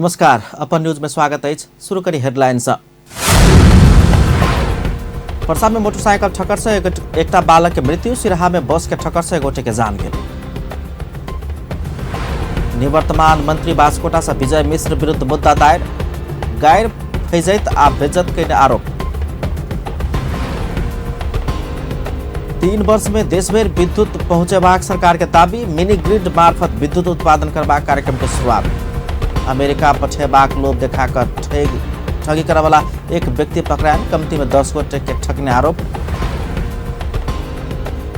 नमस्कार, अपन न्यूज में स्वागत अछि। शुरू करी हेडलाइन से। परसा में मोटरसाइकिल ठक्कर से एकटा बालक के मृत्यु, सिरहा में बस के ठक्कर से एक गोटे के जान गेल। निवर्तमान मंत्री बास्कोटा से विजय मिश्र विरुद्ध मुद्दा दायर, गैर फैजैत आ बेइज्जत कयने आरोप। 3 वर्ष में देशभरि विद्युत पहुंचेबाक सरकार के दाबी, मिनी ग्रिड मार्फत विद्युत उत्पादन करबाक कार्यक्रम के शुरुआत। अमेरिका पठेबाक लोभ देखाकर ठगी करवाला एक व्यक्ति पकड़ायल, कमती में 10 गोटे के ठकने आरोप।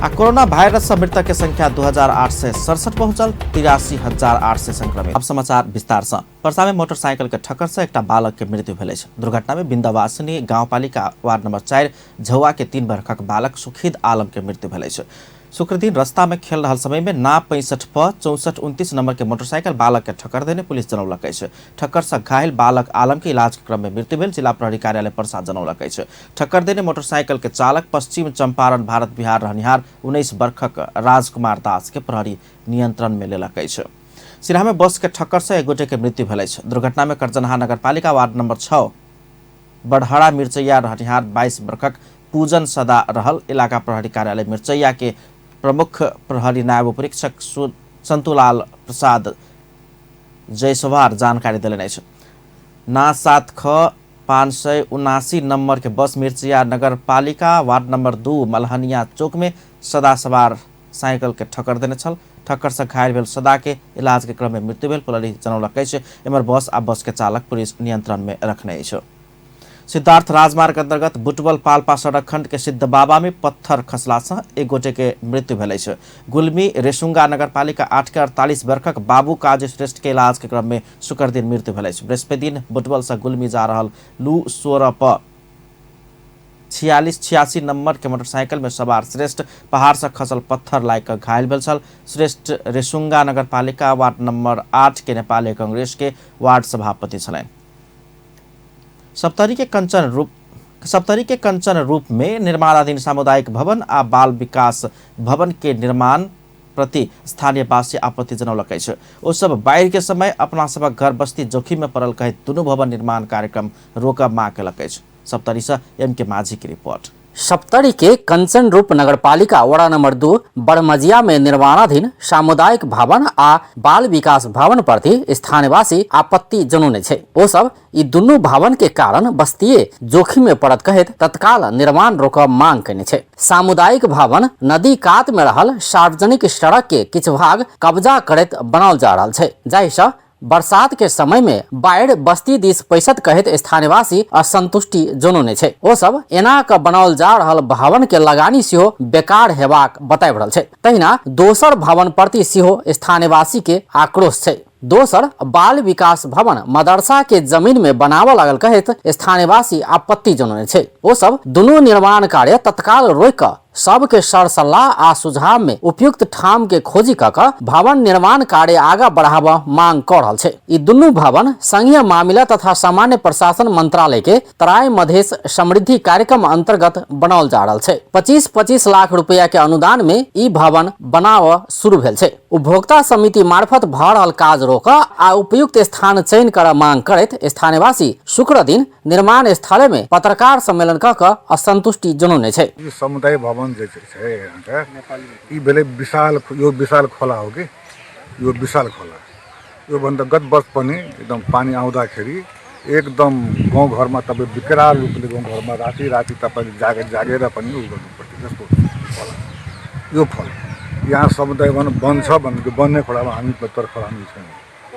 आ कोरोना वायरस से मृतक के संख्या 2867 पहुंचल, 83,800 संक्रमित। अब समाचार विस्तार से। परसा में मोटरसाइकिल के ठक्कर से एकटा बालक के मृत्यु भेल अछि। दुर्घटना में बिंदवासिनी गांवपालिका वार्ड नंबर 4 झौआ के 3 बरखक बालक सुखीद आलम के मृत्यु भेल अछि। शुक्रदिन रास्ता में खेल रहल समय में ना 65 प 6429 नंबर के मोटरसाइकिल बालक के ठक्कर देने पुलिस जनौलक अछि। ठक्कर से घायल बालक आलम के इलाज के क्रम में मृत्यु भेल जिला प्रहरी कार्यालय परसा जनौलक अछि। ठक्कर देने मोटरसाइकिल के चालक पश्चिम चंपारण भारत बिहार रहनिहार 19 बरखक राजकुमार दास के प्रहरी नियंत्रण में लेलक अछि। सिरहा में बस के ठक्कर से एक गोटे के मृत्यु भेल अछि। दुर्घटना में करजनहा नगरपालिका वार्ड नंबर 6 बड़हरा मिर्चैया रहनिहार 22 बरखक पूजन सदा रहल इलाका प्रहरी कार्यालय मिर्चैया के प्रमुख प्रहरी नायब उपरीक्षक संतुलाल प्रसाद जयसवार जानकारी देलनि अछि। ना 7 ख 579 नंबर के बस मिर्चैया नगरपालिका वार्ड नंबर 2 मलहनिया चौक में सदा सवार साइकिल के ठक्कर देने छल। ठक्कर से घायल भेल सदा के इलाज के क्रम में मृत्यु भेल प्रहरी जनौलक अछि। एम्हर बस आ बस के चालक पुलिस नियंत्रण में रखने अछि। सिद्धार्थ राजमार्ग अंतर्गत बुटवल पाल्पा सड़क खंड के सिद्ध बाबा में पत्थर खसला से एक गोटे के मृत्यु भेल अछि। गुलमी रेसुंगा नगरपालिका 8 के 48 बरखक बाबू काजी श्रेष्ठ के इलाज के क्रम में शुक्र दिन मृत्यु भेल अछि। बृहस्पति दिन बुटवल से गुलमी जा रहल लू 16 प 4686 नंबर के मोटरसाइकिल में सवार श्रेष्ठ पहाड़ से खसल पत्थर लाग कऽ घायल भेल छल। श्रेष्ठ रेसुंगा नगरपालिका वार्ड नंबर 8 के नेपाली कांग्रेस के वार्ड सभापति छलनि। सप्तरी के कंचन रूप में निर्माणाधीन सामुदायिक भवन आ बाल विकास भवन के निर्माण प्रति स्थानीयवासी आपत्ति जनौलक अछि। ओ सब बाढ़ि के समय अपना सबक घर बस्ती जोखिम में पड़ल कहैत दुनू भवन निर्माण कार्यक्रम रोकब मांग केलक अछि। सप्तरी से एम के माझी की रिपोर्ट। सप्तरी के कंचन रूप नगरपालिका वडा नंबर 2 बरमजिया में निर्माणाधीन सामुदायिक भवन आ बाल विकास भवन प्रति स्थानीयवासी आपत्ति जनौने छै। ओ सब ई दुनू भवन के कारण बस्तीय जोखिम में पड़त कहैत तत्काल निर्माण रोकब मांग कयने छै। सामुदायिक भवन नदी कात में रहल सार्वजनिक सड़क के किछु भाग कब्जा करैत बनाओल जा रहल छै, जाहिसँ बरसात के समय में बाढ़ि बस्ती दिस पैसत कहैत स्थानीयवासी असंतुष्टि जनौने छै। ओ सब एना क बनाओल जा रहल भवन के लगानी सेहो बेकार हेबाक बताबि रहल छै। तहिना दोसर भवन प्रति सेहो स्थानीयवासी के आक्रोश छै। दोसर बाल विकास भवन मदरसा के जमीन में बनाबऽ लागल कहैत स्थानीयवासी आपत्ति जनौने छै। ओ सब दुनू निर्माण कार्य तत्काल रोकि कऽ सबके सरसल्लाह आ सुझाव में उपयुक्त ठाम के खोजी क कऽ भवन निर्माण कार्य आगा बढ़ाबऽ मांग क रहल छै। ई दुनू भवन संघीय मामिला तथा सामान्य प्रशासन मंत्रालय के तराई मधेश समृद्धि कार्यक्रम अंतर्गत बनाओल जा रहल छै। 25-25 लाख रुपया के अनुदान में ई भवन बनाबऽ शुरू भेल छै। उपभोक्ता समिति मार्फत भऽ रहल काज रोकऽ आ उपयुक्त स्थान चयन करऽ मांग करैत स्थानीयवासी शुक्र दिन निर्माण स्थल में पत्रकार सम्मेलन क कऽ असंतुष्टि जनौने छै। ई समुदाय भवन जे छै अहाँके ई भेलै विशाल, यो विशाल खोला हो कि यो विशाल खोला। योभन्दा गत वर्ष पनि एकदम पानी आउँदाखेरि एकदम गाउँघरमा तपाईँ विकराल रूपले गाउँघरमा राति राति तपाईँ जागेर पनि उ गर्नुपर्थ्यो जस्तो खोला। यो फल यहाँ समुदाय भवन बन्छ भन्ने बन्ने खोलामा हामी तर खोला हामी छैन।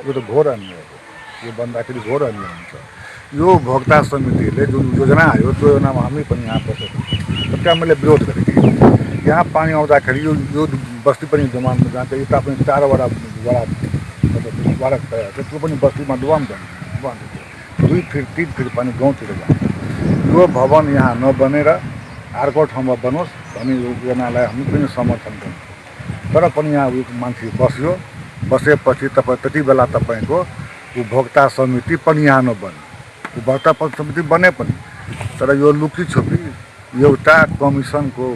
यो त घोर अन्याय हो। यो बन्दाखेरि घोर अन्याय हुन्छ। यो उपभोक्ता समितिले जुन योजना आयो त्यो योजनामा हामी पनि यहाँ बसेको थियौँ, त्यहाँ मैले विरोध गरेँ। यहाँ पानी आउँदाखेरि यो बस्ती पनि जमानमा जान्छ, यता पनि चारवटा वडा वडा तयार छ, त्यो पनि बस्तीमा डुबाउनु जान्छ। 2 फिट 3 फिट पानी गाउँतिर जान्छ। यो भवन यहाँ नबनेर अर्को ठाउँमा बनोस् भन्ने योजनालाई हामी पनि समर्थन गर्छौँ। तर पनि यहाँ उयो मान्छे बस्यो, बसेपछि त्यति बेला तपाईँको उपभोक्ता समिति पनि यहाँ नबन्यो, उपभोक्ता समिति बने पनि तर यो लुकी छुपी एउटा कमिसनको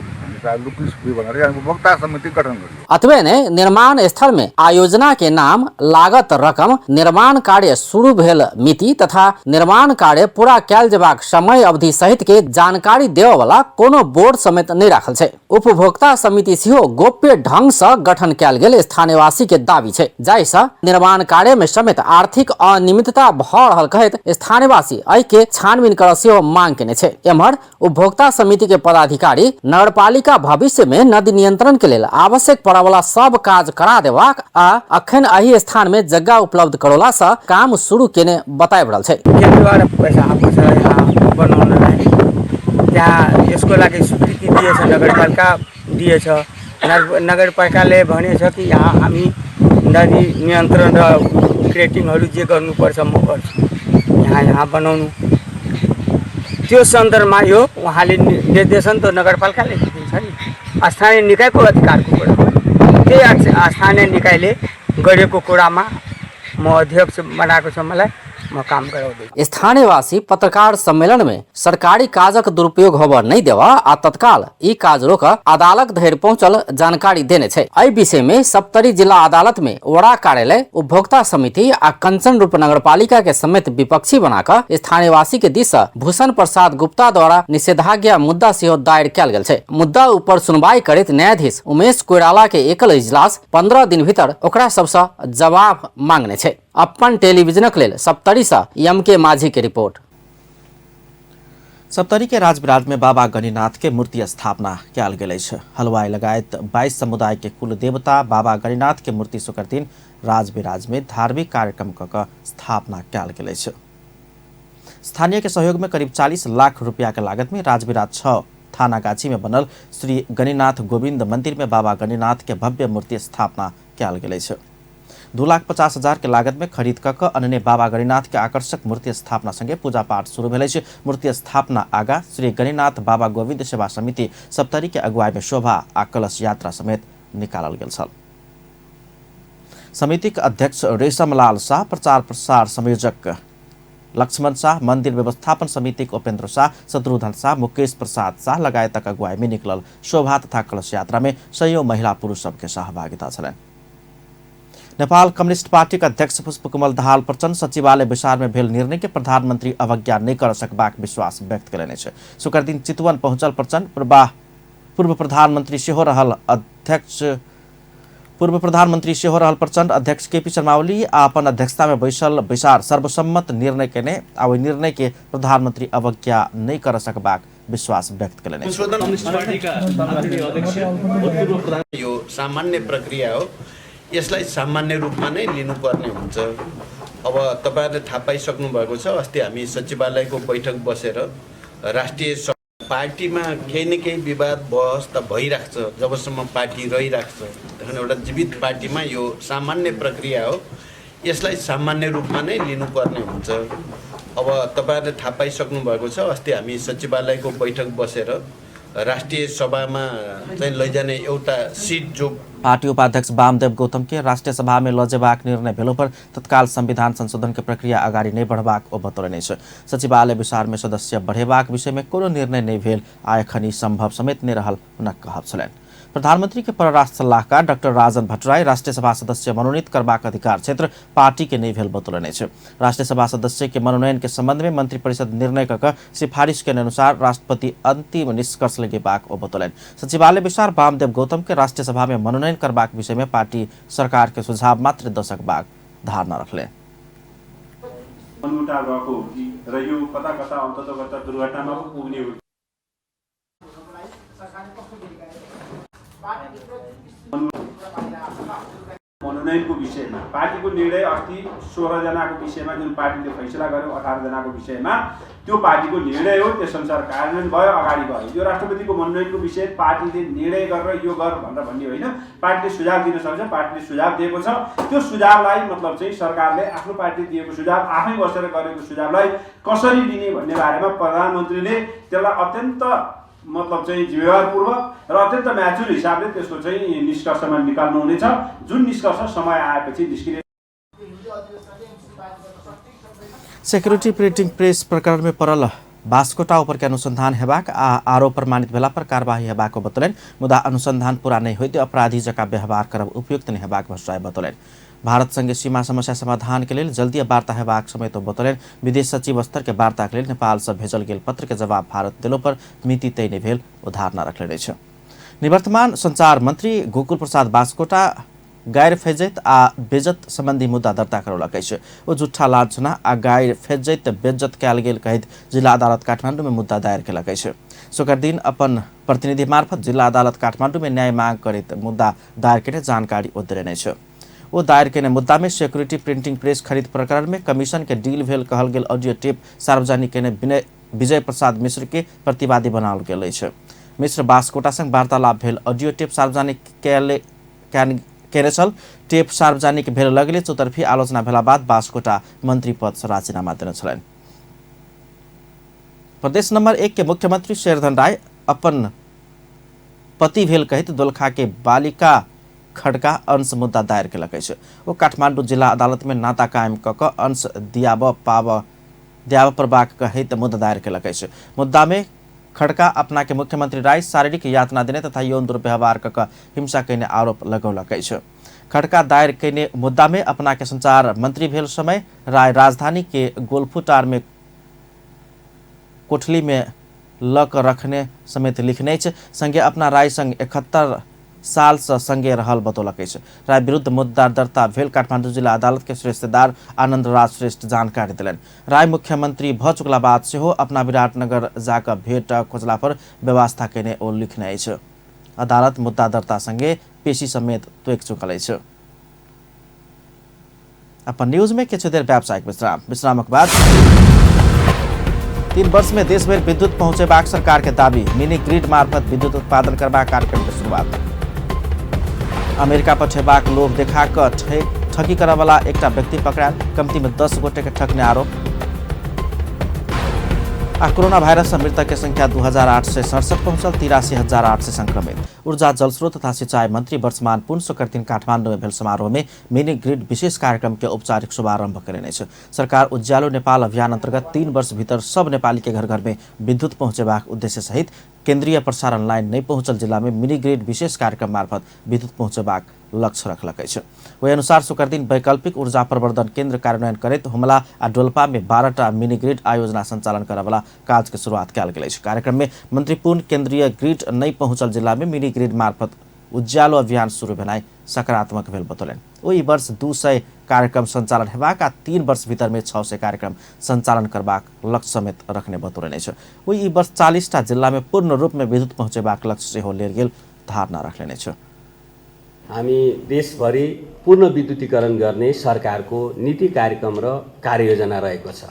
चाहे लुकी छुपी भनेर यहाँ उपभोक्ता समिति गठन गरियो। अतबे नै निर्माण स्थल में आयोजना के नाम, लागत रकम, निर्माण कार्य शुरू भेल मिति तथा निर्माण कार्य पूरा कैल जेबाक समय अवधि सहित के जानकारी देवऽ वाला कोनो बोर्ड समेत नहि राखल छै। उपभोक्ता समिति सेहो गोप्य ढंग सँ गठन कैल गेल स्थानीयवासी के दावी छै, जाहि सँ निर्माण कार्य में समेत आर्थिक अनियमितता भऽ रहल कहैत स्थानीयवासी एहि के छानबीन करऽ सेहो मांग केने छै। एम्हर उपभोक्ता समिति के पदाधिकारी नगरपालिका भविष्य में नदी नियंत्रण के लेल आवश्यक पड़य वाला सब काज करा देबाक आ अखन एहि स्थान में जगह उपलब्ध करौला सँ काम शुरू केने बताबि रहल छै। केन्द्रबाट पैसा आएको छ यहाँ बनाउनलाई, त्यहाँ यसको लागि स्वीकृति दिएछ, नगरपालिका दिएछ। नगरपालिकाले भनेछ कि यहाँ हामी नदी नियन्त्रण र क्रेटिङहरू जे गर्नुपर्छ म गर्छु, यहाँ यहाँ बनाउनु। त्यो सन्दर्भमा यो उहाँले निर्देशन त नगरपालिकाले दिन्छ नि, स्थानीय निकायको अधिकारको कुरा हो। त्यही स्थानीय निकायले गरेको कुरामा म अध्यक्ष बनाएको छ, मलाई म काम गराउँदै। स्थानीयवासी पत्रकार सम्मेलन में सरकारी काजक दुरुपयोग होबऽ नहि देबऽ आ तत्काल ई काज रोक अदालत धरि पहुंचल जानकारी देने छै। एहि विषय में सप्तरी जिला अदालत में वड़ा कार्यालय, उपभोक्ता समिति आ कंचन रूप नगरपालिका के समेत विपक्षी बना कऽ स्थानीयवासी के दिस सँ भूषण प्रसाद गुप्ता द्वारा निषेधाज्ञा मुद्दा सेहो दायर कयल गेल छै। मुद्दा ऊपर सुनवाई करैत न्यायाधीश उमेश कोइराला के एकल इजलास 15 दिन भीतर ओकरा सबसँ जवाब मांगने छै। अपन टेलीविजनक लेल सप्तरी सँ एम के माझी के रिपोर्ट। सप्तरी के राजविराज में बाबा गणिनाथ के मूर्ति स्थापना कयल गेल अछि। हलवाई लगायत 22 समुदाय के कुल देवता बाबा गणिनाथ के मूर्ति शुक्र दिन राजविराज में धार्मिक कार्यक्रम क क स्थापना कयल गेल अछि। स्थानीय के सहयोग में करीब 40 लाख रुपया के लागत में राजविराज 6 थानागाछी में बनल श्री गणिनाथ गोविंद मंदिर में बाबा गणिनाथ के भव्य मूर्ति स्थापना कयल गेल अछि। 2,50,000 के लागत में खरीद क क अनने बाबा गणिनाथ के आकर्षक मूर्ति स्थापना संगे पूजा पाठ शुरू भेल अछि। मूर्ति स्थापना आगा श्री गणिनाथ बाबा गोविंद सेवा समिति सप्तरी के अगुवाई में शोभा आ कलश यात्रा समेत निकालल गेल छल। समितिक अध्यक्ष रेशमलाल शाह, प्रचार प्रसार संयोजक लक्ष्मण शाह, मंदिर व्यवस्थापन समितिक उपेंद्र शाह, शत्रुघ्न शाह, मुकेश प्रसाद शाह लगायतक अगुवाई में निकलल शोभा तथा कलश यात्रा में सयौं महिला पुरुष सबके सहभागिता छलनि। नेपाल कम्युनिस्ट पार्टी के अध्यक्ष पुष्पकमल दाहाल प्रचण्ड सचिवालय बैसार में भेल निर्णय के प्रधानमंत्री अवज्ञा नहि कर सकबाक विश्वास व्यक्त कयलनि अछि। शुक्रदिन चितवन पहुंचल प्रचण्ड पूर्व प्रधानमंत्री सेहो रहल अध्यक्ष पूर्व प्रधानमंत्री सेहो रहल प्रचण्ड अध्यक्ष केपी शर्मा ओली आ अपन अध्यक्षता में बैसल बैसार सर्वसम्मत निर्णय केने आ ओहि निर्णय के प्रधानमंत्री अवज्ञा नहि कर सकबाक विश्वास व्यक्त कयलनि अछि। यो सामान्य प्रक्रिया हो, यसलाई सामान्य रूपमा नै लिनुपर्ने हुन्छ। अब तपाईहरुले थाहा पाइसक्नु भएको छ, अस्ति हामी सचिवालयको बैठक बसेर राष्ट्रिय पार्टीमा केही न केही विवाद बहस त भइराख्छ जबसम्म पार्टी रहिराख्छ। तखन एउटा जीवित पार्टीमा यो सामान्य प्रक्रिया हो, यसलाई सामान्य रूपमा नै लिनुपर्ने हुन्छ। अब तपाईहरुले थाहा पाइसक्नु भएको छ, अस्ति हामी सचिवालयको बैठक बसेर राष्ट्रिय सभामा चाहिँ लैजाने एउटा सिट जो पार्टी उपाध्यक्ष वामदेव गौतम के राष्ट्रिय सभा में ल जेबाक निर्णय भेलो पर तत्काल संविधान संशोधन के प्रक्रिया अगाडि नहि बढ़बाक ओ बतौलनि अछि। सचिवालय बैसार में सदस्य बढ़ेबाक विषय में कोनो निर्णय नहि भेल आ एखन ई संभव समेत नहि रहल हुनक कहब छलनि। प्रधानमंत्री के परराष्ट्र सल्लाहकार डॉक्टर राजन भट्टराई राष्ट्रिय सभा सदस्य मनोनीत करबाक अधिकार क्षेत्र पार्टी के नहि भेल बतौलनि अछि। राष्ट्रिय सभा सदस्य के मनोनयन के संबंध में मंत्री परिषद निर्णय क क सिफारिश के अनुसार राष्ट्रपति अंतिम निष्कर्ष लगेबाक ओ बतौलनि। सचिवालय बैसार वामदेव गौतम के राष्ट्रिय सभा में मनोनयन करबाक विषय में पार्टी सरकार के सुझाव मात्र द सकबाक धारणा रखलनि। मनमुटाव रहेको हो कि र यो कता कता अन्ततोगत दुर्घटनामा पो पुग्ने हो। मनोनयनको विषयमा पार्टीको निर्णय अस्ति 16 जनाको विषयमा जुन पार्टीले फैसला गर्यो, 18 जनाको विषयमा त्यो पार्टीको निर्णय हो, त्यस अनुसार कार्यान्वयन भयो, अगाडि गयो। यो राष्ट्रपतिको मनोनयनको विषय पार्टीले निर्णय गरेर यो गर भनेर भन्ने होइन, पार्टीले सुझाव दिन सक्छ, पार्टीले सुझाव दिएको छ। त्यो सुझावलाई मतलब चाहिँ सरकारले आफ्नो पार्टीले दिएको सुझाव, आफै बसेर गरेको सुझावलाई कसरी लिने भन्ने बारेमा प्रधानमन्त्रीले त्यसलाई अत्यन्त मतलब चाहिँ जिम्मेवारपूर्वक र अत्यन्त म्याचुर हिसाबले त्यसको चाहिँ निष्कर्षमा निकाल्नुहुनेछ, जुन निष्कर्ष समय आएपछि निस्किने। सेक्युरिटी प्रिन्टिङ प्रेस प्रकरण में पड़ल बास्कोटा ऊपर के अनुसंधान हेबाक आ आरोप प्रमाणित भेला पर कार्यवाही हेबाक बतौलनि। मुदा अनुसंधान पूरा नहि होइत अपराधी जकाँ व्यवहार करब उपयुक्त नहि हेबाक भट्टराई बतौलनि। भारत संगे सीमा समस्या समाधान के लेल जल्दी वार्ता हेबाक समेत बतौलनि। विदेश सचिव स्तर के वार्ता के लेल नेपाल से भेजल गेल पत्र के जवाब भारत देलो पर मिति तय नहि भेल ओ धारणा रखलनि अछि। निवर्तमान संचार मंत्री गोकुल प्रसाद बास्कोटा गैर फेजैत आ बेजत संबंधी मुद्दा दर्ता करौलक अछि। ओ झूठा लांछना आ गैर फेजैत बेज्जत कयल गेल कहैत जिला अदालत काठमांडू में मुद्दा दायर केलक अछि। शुक्र दिन अपन प्रतिनिधि मार्फत जिला अदालत काठमांडू में न्याय मांग करैत मुद्दा दायर केने जानकारी ओ देलनि अछि। ओ दायर केने मुद्दा में सिक्योरिटी प्रिंटिंग प्रेस खरीद प्रकरण में कमीशन के डील भेल कहल गेल ऑडियो टेप सार्वजनिक केने विजय प्रसाद मिश्र के प्रतिवादी बनाओल गेल अछि। मिश्र बास्कोटा संग वार्तालाप भेल ऑडियो टेप सार्वजनिक केने छल। टेप सार्वजनिक भेल लगले चौतर्फी आलोचना भेला बाद बास्कोटा मंत्री पद से राजीनामा देने छलनि। प्रदेश नंबर 1 के मुख्यमंत्री शेरधन राय अपन पति भेल कहैत दोलखा के बालिका खड़का अंश मुद्दा दायर केलक अछि। ओ काठमांडू जिला अदालत में नाता कायम क क अंश दियाब परबाक कहैत मुद्दा दायर केलक अछि। मुद्दा में खड़का अपना के मुख्यमंत्री राय शारीरिक यातना देने तथा यौन दुर्व्यवहार क क हिंसा केने आरोप लगौलक अछि। खड़का दायर केने मुद्दा में अपना के संचार मंत्री भेल समय राय राजधानी के गोलफुटार में कोठली में ल क रखने समेत लिखने अछि। संगे अपना राय संग 71 साल से संगे रहल बतौलक अछि। राय विरुद्ध मुद्दा दर्ता भेल काठमांडू जिला अदालत के श्रेष्ठदार आनंद राज श्रेष्ठ जानकारी देलनि। राय मुख्यमंत्री भ चुकला बाद सेहो अपना विराटनगर जाकर भेंट खोजला पर व्यवस्था केने ओ लिखने अछि। अदालत मुद्दा दर्ता संगे पेशी समेत तोकि चुकल अछि। अपन न्यूज में किछु देर व्यावसायिक विश्राम, विश्रामक बाद 3 वर्ष में देशभरि विद्युत पहुंचेबाक सरकार के दावी, मिनी ग्रिड मार्फत विद्युत उत्पादन करबाक कार्यक्रम के शुरुआत। अमेरिका पठेबाक लोभ देखा कऽ ठगी करऽवला एकटा व्यक्ति पकड़ायल, कमती में 10 गोटे के ठकने आरोप। आ कोरोना वायरस से मृतक के संख्या 2867 पहुंचल, 83,800 संक्रमित। ऊर्जा जलस्रोत तथा सिंचाई मंत्री वर्षमान पुन शुक्र दिन काठमांडू में भेल समारोह में मिनी ग्रिड विशेष कार्यक्रम के औपचारिक शुभारंभ करेने अछि। सरकार उज्यालो नेपाल अभियान अंतर्गत 3 वर्ष भीतर सब नेपाली के घर घर में विद्युत पहुंचेबाक उद्देश्य सहित केंद्रीय प्रसारण लाइन नहीं पहुंचल जिला में मिनी ग्रिड विशेष कार्यक्रम मार्फत विद्युत पहुंचेबाक लक्ष्य रखलक अछि। ओहि अनुसार शुक्र दिन वैकल्पिक ऊर्जा प्रवर्धन केंद्र कार्यान्वयन करैत हुमला आ डोल्पा में 12टा मिनी ग्रिड आयोजना संचालन करऽवला काज के शुरुआत कयल गेल अछि। कार्यक्रम में मंत्री पुन केंद्रीय ग्रिड नहीं पहुंचल जिला में मिनी ग्रिड मार्फत उज्यालो अभियान शुरू भेनाइ सकारात्मक भेल बतौलनि। ओहि वर्ष 200 कार्यक्रम संचालन हेबाक आ 3 वर्ष भीतर में 600 कार्यक्रम संचालन करबाक लक्ष्य समेत रखने बतौलनि अछि। ओहि वर्ष 40टा जिला में पूर्ण रूप में विद्युत पहुंचेबाक लक्ष्य सेहो लेल गेल धारणा रखलनि अछि। हामी देशभरि पूर्ण विद्युतीकरण गर्ने सरकारको नीति कार्यक्रम र कार्ययोजना रहेको छ।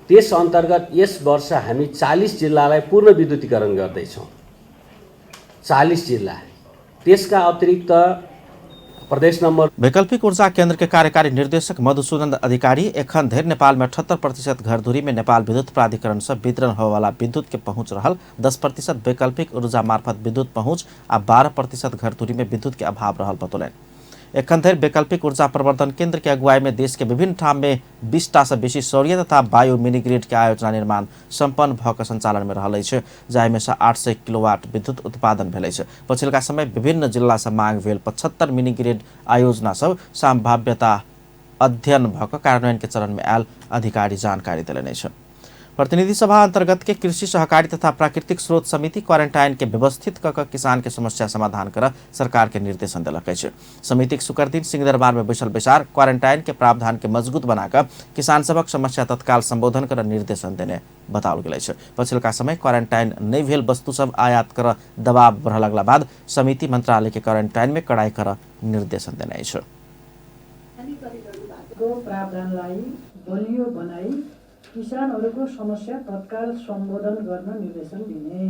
त्यस अन्तर्गत यस वर्ष हामी 40 जिल्लालाई पूर्ण विद्युतीकरण गर्दैछौँ, 40 जिल्ला। त्यसका अतिरिक्त प्रदेश नम्बर वैकल्पिक ऊर्जा केंद्र के कार्यकारी निर्देशक मधुसूदन अधिकारी एखन धरि नेपाल में 78% घरधुरी में नेपाल विद्युत प्राधिकरण से वितरण होवाला विद्युत के पहुंच रहल, 10% वैकल्पिक ऊर्जा मार्फत विद्युत पहुंच आ 12% घरधुरी में विद्युत के अभाव रहल बतौलनि। एखन धरि वैकल्पिक ऊर्जा प्रवर्धन केंद्र के अगुवाई में देश के विभिन्न ठाम में 20टा से बेसी सौर्य तथा बायो मिनी ग्रिड के आयोजना निर्माण सम्पन्न भऽ कऽ संचालन में रहल अछि, जाहिमे से 800 किलोवाट विद्युत उत्पादन भेल अछि। पछिलका समय विभिन्न जिला से मांग भेल 75 मिनी ग्रिड आयोजना सब संभाव्यता अध्ययन भऽ कऽ कार्यान्वयन के चरण में आयल अधिकारी जानकारी देलनि अछि। प्रतिनिधि सभा अंतर्गत के कृषि सहकारी तथा प्राकृतिक स्रोत समिति क्वारेंटाइन के व्यवस्थित क क किसान के समस्या समाधान कर सरकार के निर्देशन देलक अछि। समितिक शुक्र दिन सिंहदरबार में बैसल बैसार क्वारेंटाइन के प्रावधान के मजबूत बनाकर किसान सभक समस्या तत्काल संबोधन कर निर्देशन देने बताओल गेल अछि। पछिलका समय क्वारेंटाइन नहि भेल वस्तु सब आयात कर दबाव बढ़ लगला बाद समिति मंत्रालय के क्वारेंटाइन में कड़ाई कर निर्देशन देने अछि। प्रावधानलाई बलियो बनाई किसानहरूको समस्या तत्काल सम्बोधन गर्न निर्देशन दिने।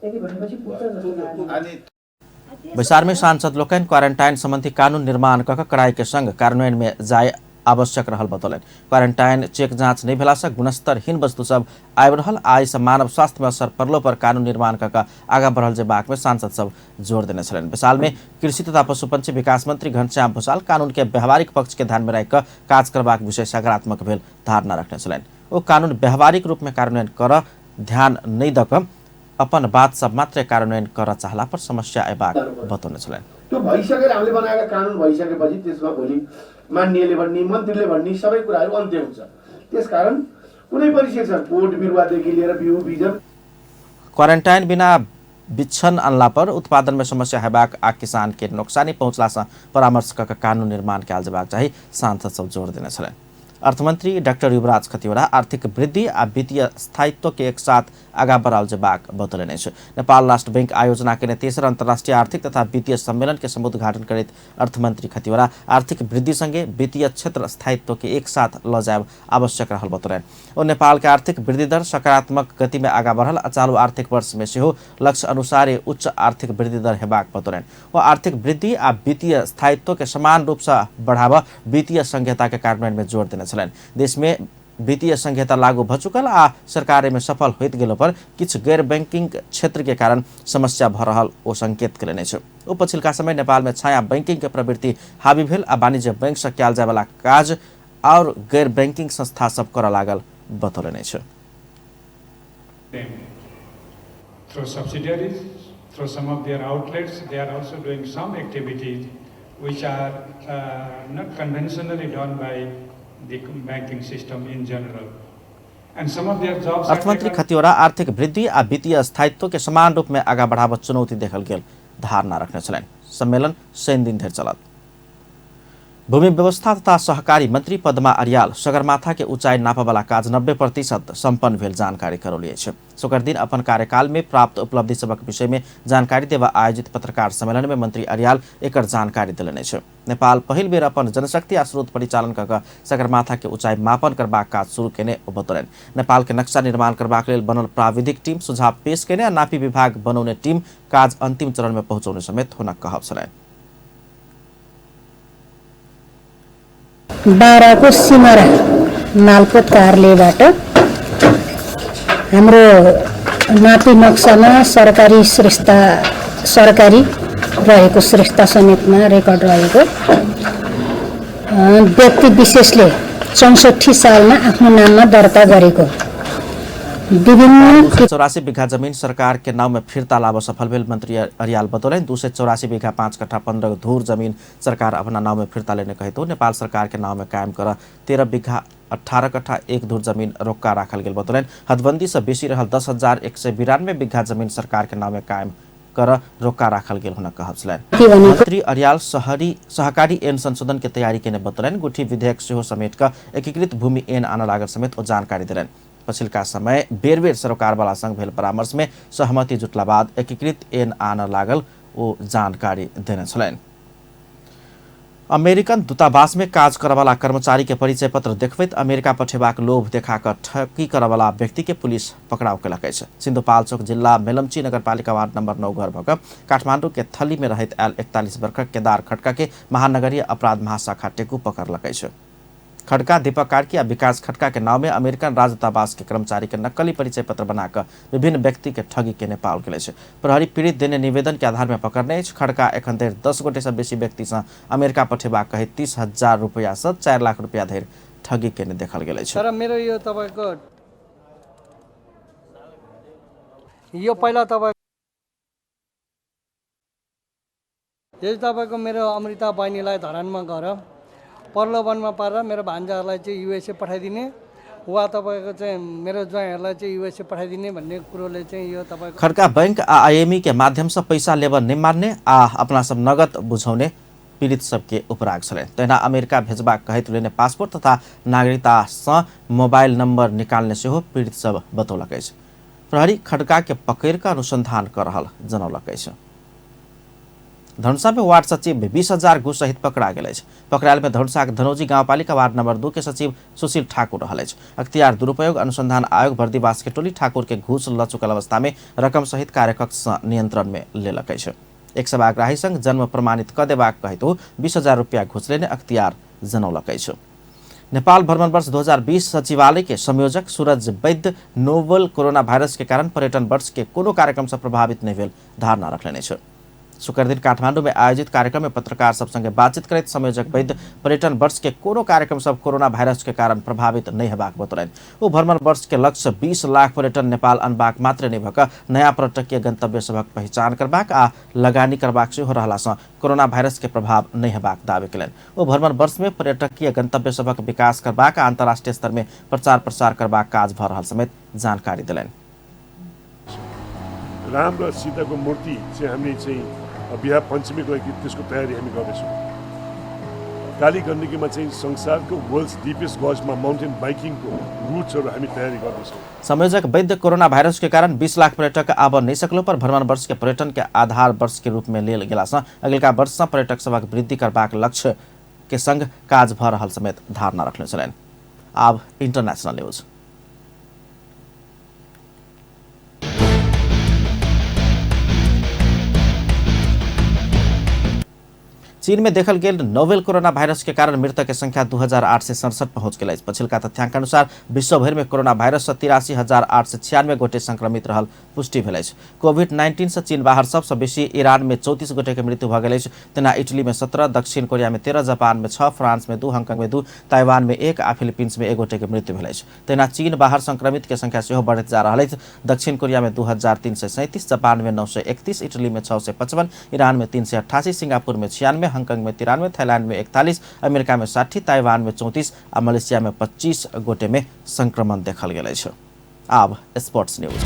यति भनेपछि पुग्छ जस्तो लाग्यो। बैसार में सांसद लोकनि क्वारेंटाइन संबंधी कानून निर्माण क कड़ाई के संग कार्यान्वयन में जाय आवश्यक रहल बतौलनि। क्वारेंटाइन चेक जांच नहीं भेला से गुणस्तरहीन वस्तु सब आबि रहल आ एहिसँ मानव स्वास्थ्य में असर पड़लो पर कानून निर्माण क आगाँ बढ़ल जेबाक में सांसद सब जोर देने छलनि। बैसार में कृषि तथा पशुपक्षी विकास मंत्री घनश्याम भूषाल कानून के व्यवहारिक पक्ष के ध्यान में राखि कऽ काज करबाक विषय सकारात्मक भेल धारणा रखने छलनि। ओ कानून व्यावहारिक रूप में कार्यान्वयन कर ध्यान नहि दऽ कऽ अपन बात सब मात्रै कार्यान्वयन कर चाहला पर समस्या अयबाक बतौने छलनि। त्यो भइसकेर हामीले बनाएका कानुन भइसकेपछि त्यसमा भोलि मान्यले भन्ने, मन्त्रीले भन्ने सबै कुराहरू अन्त्य हुन्छ। त्यसकारण कुनै पनि सेक्सन बोट बिरुवादेखि लिएर बिउ बिजन क्वारेन्टाइन बिना बिच्छन अनला पर उत्पादन में समस्या हेबाक आ किसान के नोकसानी पहुंचला से परामर्श क कानून निर्माण कयल जेबाक चाही, सांसद सब जोर देने छलनि। अर्थमंत्री डाक्टर युवराज खतिवड़ा आर्थिक वृद्धि आ वित्तीय स्थायित्व के एक साथ आगा बढ़ाओल जेबाक बतौलनि अछि। नेपाल राष्ट्र बैंक आयोजना केने तेसर अंतर्राष्ट्रीय आर्थिक तथा वित्तीय सम्मेलन के समुद्घाटन करैत अर्थमंत्री खतिवड़ा आर्थिक वृद्धि संगे वित्तीय क्षेत्र स्थायित्व के एक साथ ल जायब आवश्यक रहल बतौलनि। ओ नेपाल के आर्थिक वृद्धि दर सकारात्मक गति में आगा बढ़ल आ चालू आर्थिक वर्ष में सेहो लक्ष्य अनुसारे उच्च आर्थिक वृद्धि दर हेबाक बतौलनि। ओ आर्थिक वृद्धि आ वित्तीय स्थायित्व के समान रूप से बढ़ावा वित्तीय संहिता के कार्यान्वयन में जोर देने छलनि। देश में वित्तीय संहिता लागू भ चुकल आ सरकार में सफल होइत गेलो पर किछु गैर बैंकिंग क्षेत्र के कारण समस्या भ रहल ओ संकेत कयलनि अछि। ओ पछिलका समय नेपाल में छाया बैंकिंग के प्रवृत्ति हावी भेल आ वाणिज्य बैंक से कयल जाय वाला काज और गैर बैंकिंग संस्था सब करऽ लागल बतौलनि अछि। Through subsidiaries, through some of their outlets, they are also doing some activities which are not conventionally done by the banking system in general. And some of their jobs are अर्थमंत्री taken Khatiwada आर्थिक वृद्धि आ वित्तीय स्थायित्व के समान रूप में आगा बढ़ाबऽ चुनौती देखल गेल धारणा रखने छलनि। सम्मेलन शनि दिन धरि चलत। भूमि व्यवस्था तथा सहकारी मंत्री पद्मा अर्याल सगरमाथा के ऊंचाई नापयवला काज 90% सम्पन्न भेल जानकारी करौली अछि। शुक्र दिन अपन कार्यकाल में प्राप्त उपलब्धि सभक विषय में जानकारी देवा आयोजित पत्रकार सम्मेलन में मंत्री अर्याल एकर जानकारी देलनि अछि। नेपाल पहिल बेर अपन जनशक्ति आ स्रोत परिचालन कऽ सगरमाथा के ऊंचाई मापन करबाक काज शुरू केने ओ बतौलनि। नेपाल के नक्शा निर्माण करबाक लेल बनल प्राविधिक टीम सुझाव पेश केने आ नापी विभाग बनौने टीम काज अंतिम चरण में पहुंचौने समेत हुनक कहब छलनि। 12 को सिमरा नालकोट कार्यालयबाट हाम्रो नापी नक्सामा सरकारी श्रेष्ठता सरकारी रहेको श्रेष्ठता समेतमा रेकर्ड रहेको व्यक्ति विशेषले 64 सालमा आफ्नो नाममा दर्ता गरेको विभिन्न 284 बीघा जमीन सरकार के नाम में फिर्ता लाभ सफल भेल मंत्री अर्याल बतौलनि। 284 बीघा 5 कट्ठा 15 धूर जमीन सरकार अपना नाम में फिर्ता लेने कहितो नेपाल सरकार के नाम में कायम कर 13 बीघा 18 कट्ठा 1 धूर जमीन रोक्का राखल गेल बतौलनि। हदबंदी से बेसी रहल 10,192 बीघा जमीन सरकार के नाम में कायम कर रोक्का राखल गेल हुनक कहब छलनि। मंत्री अर्याल सहकारी ऐन संशोधन के तैयारी केने बतौलनि। गुठी विधेयक सेहो समेट कऽ एकीकृत भूमि ऐन आनऽ लागल समेत ओ जानकारी देलनि। पछिलका समय बेर बेर सरोकारवाला संग भेल परामर्श में सहमति जुटला बाद एकीकृत ऐन आनऽ लागल ओ जानकारी देने छलनि। अमेरिकन दूतावास में काज करवाला कर्मचारी के परिचय पत्र देखबैत अमेरिका पठेबाक लोभ देखा कऽ ठगी करवाला व्यक्ति के पुलिस पकड़ाव केलक अछि। सिन्धुपाल्चोक जिल्ला मेलम्ची नगरपालिका वार्ड नंबर 9 घर भऽ कऽ काठमाडौँ के थली में रहैत आयल 41 वर्षक केदार खड्का के महानगरीय अपराध महाशाखा टेकू पकड़लक अछि। खड्का दीपक कार्की आ विकास खड्का के नाव में अमेरिकन राजदूतावास के कर्मचारी के नक्कली परिचय पत्र बनाकर विभिन्न व्यक्ति के ठगी केने पाओल गेल अछि। प्रहरी पीड़ित देने निवेदन के आधार में पकड़ने अछि। खड्का एखन धरि 10 गोटे से बेसी व्यक्ति से अमेरिका पठेबाक कहि 30,000 रुपया से 4 लाख रुपया धरि ठगी केने देखल गेल अछि। तर मेरो यो तपाईको यो पहिला तपाईको यो तपाईको मेरो अमृता बहिनीलाई धरानमा गएर प्रलोभनमा पारेर मेरो भान्जाहरूलाई चाहिँ युएसए पठाइदिने वा तपाईको चाहिँ मेरो ज्वाइँहरूलाई चाहिँ युएसए पठाइदिने भन्ने कुरोले चाहिँ यो तपाईको खड्का बैंक आ आईएमई के माध्यम से पैसा लेब नहि मान्ने आ अपना सब नगद बुझौने पीड़ित सबके उपराग छलनि। तहिना अमेरिका भेजबाक कहैत लेने पासपोर्ट तथा नागरिकता सँ मोबाइल नंबर निकालने सेहो पीड़ित सब बतौलक अछि। प्रहरी खड्का के पकड़ि कऽ अनुसंधान कऽ रहल जनौलक अछि। धनुषा में वार्ड सचिव 20,000 घूस सहित पकड़ा गेल अछि। पकड़ायल में धनुषाक धनौजी गाउँपालिका वार्ड नंबर 2 के सचिव सुशील ठाकुर रहल अछि। अख्तियार दुरुपयोग अनुसंधान आयोग बर्दिवास के टोली ठाकुर के घूस ल चुकल अवस्था में रकम सहित कार्यकक्ष सँ नियंत्रण में लेलक अछि। एक सभाग्राही संग जन्म प्रमाणित क देबाक कहैत 20,000 रुपया घूस लेने अख्तियार जनौलक अछि। नेपाल भ्रमण वर्ष 2020 सचिवालय के संयोजक सूरज वैद्य नोवल कोरोना वायरस के कारण पर्यटन वर्ष के कोनो कार्यक्रम से प्रभावित नहीं भेल धारणा रखलनि अछि। शुक्र दिन काठमांडू में आयोजित कार्यक्रम में पत्रकार सब संगे बातचीत करैत संयोजक वैद्य पर्यटन वर्ष के कोनो कार्यक्रम सब कोरोना वायरस के कारण प्रभावित नहीं हेबाक बतौलनि। ओ भ्रमण वर्ष के लक्ष्य 20 लाख पर्यटन नेपाल अनबाक मात्र नहि भऽ कऽ नया पर्यटकीय गंतव्य सभक पहिचान करबाक आ लगानी करबाक सेहो रहला सँ कोरोना वायरस के प्रभाव नहि हेबाक दावी कयलनि। ओ भ्रमण वर्ष में पर्यटकीय गंतव्य सभक विकास करबाक आ अंतर्राष्ट्रीय स्तर में प्रचार प्रसार करबाक काज भऽ रहल समेत जानकारी देलनि। राम र सीताको मूर्ति चाहिँ हामीले चाहिँ बिहा पञ्चमीको लागि त्यसको तयारी हामी गर्दैछौँ। काली गण्डकीमा चाहिँ संसारको वर्ल्ड्स डिपेस्ट गजमा माउन्टेन बाइकिङको रुट्सहरू हामी तयारी गर्दैछौँ। संयोजक वैद्य कोरोना वायरस के कारण 20 लाख पर्यटक आब नहीं सकलो पर भ्रमण वर्ष के पर्यटन के आधार वर्ष के रूप में लेल गेला सँ अगिलका वर्ष सँ पर्यटक सभक वृद्धि करबाक लक्ष्य के संग काज भऽ रहल समेत धारणा रखने छलनि। आब इंटरनेशनल न्यूज। चीन में देखल गेल नोवेल कोरोना वायरस के कारण मृतक के संख्या 2867 पहुंच गेल अछि। पछिलका तथ्यांक अनुसार विश्वभरि में कोरोना वायरस से 83,896 गोटे संक्रमित रहल पुष्टि भेल अछि। कोविड-19 से चीन बाहर सबसँ बेसी ईरान में 34 गोटे के मृत्यु भऽ गेल अछि। तेना इटली में 17, दक्षिण कोरिया में 13, जापान में 6, फ्रांस में 2, हांगकांग में 2, ताइवान में 1 आ फिलीपींस में 1 गोटे के मृत्यु भेल अछि। तेना चीन बाहर संक्रमित के संख्या सेहो बढ़ैत जा रहल अछि। दक्षिण कोरिया में 2337, जापान में 931, इटली में 655, ईरान में 388, सिंगापुर में 96, हांगकांग में 93, थाईलैंड में 41, अमेरिका में 60, ताइवान में 34 आ मलेशिया में 25 गोटे में संक्रमण देखल गेल अछि। आब sports news.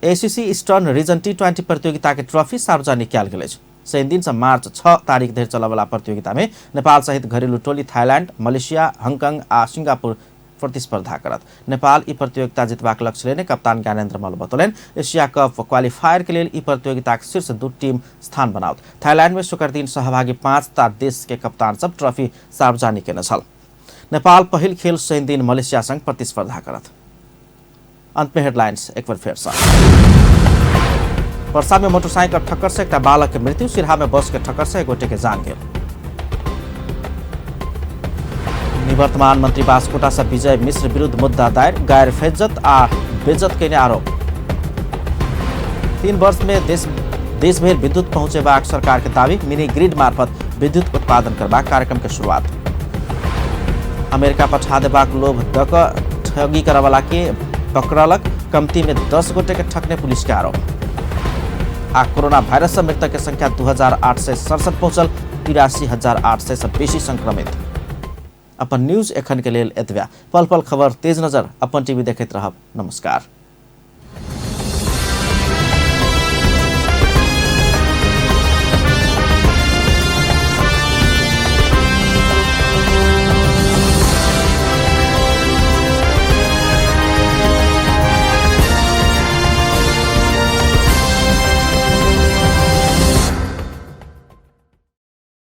ACC eastern region T20 प्रतियोगिता के ट्रॉफी सार्वजनिक कयल गेल अछि। शनि दिन से मार्च 6 तारीख धरि चलयवला प्रतियोगिता में नेपाल सहित घरेलू टोली थाईलैंड, मलेशिया, हांगकांग आ सिंगापुर प्रतिस्पर्धा करत। नेपाल ई प्रतियोगिता जितबाक लक्ष्य लेने कप्तान ज्ञानेन्द्र मल्ल बतौलनि। एशिया कप क्वालिफायर के लेल ई प्रतियोगिताक शीर्ष 2 टीम स्थान बनाओत। थाईलैंड में शुक्र दिन सहभागी 5टा देश के कप्तान सब ट्रॉफी सार्वजनिक केने छल। नेपाल पहिल खेल शनि दिन मलेशिया संग प्रतिस्पर्धा करत। अंत में हेडलाइंस एक बार फेर सँ। वर्षा में मोटरसाइकिल ठक्कर से एकटा बालक के मृत्यु, सिरहा में बस के ठक्कर से एक गोटे के जान गेल। निवर्तमान मंत्री बास्कोटा से विजय मिश्र विरुद्ध मुद्दा दायर, गैर फेज्जत आ बेज्जत केने आरोप। 3 वर्ष में देशभरि विद्युत पहुंचेबाक सरकार के दावी, मिनी ग्रिड मार्फत विद्युत उत्पादन करबाक कार्यक्रम के शुरुआत। अमेरिका पठा देबाक लोभ दऽ कऽ ठगी करऽवला के पकड़लक, कमती में 10 गोटे के ठकने पुलिस के आरोप। आ कोरोना वायरस से मृतक के संख्या 2867 पहुंचल, 83,800 से बेसी संक्रमित। अपन न्यूज एखन के लेल एतबे। पल पल खबर तेज नजर अपन टीवी देखैत रहब। नमस्कार।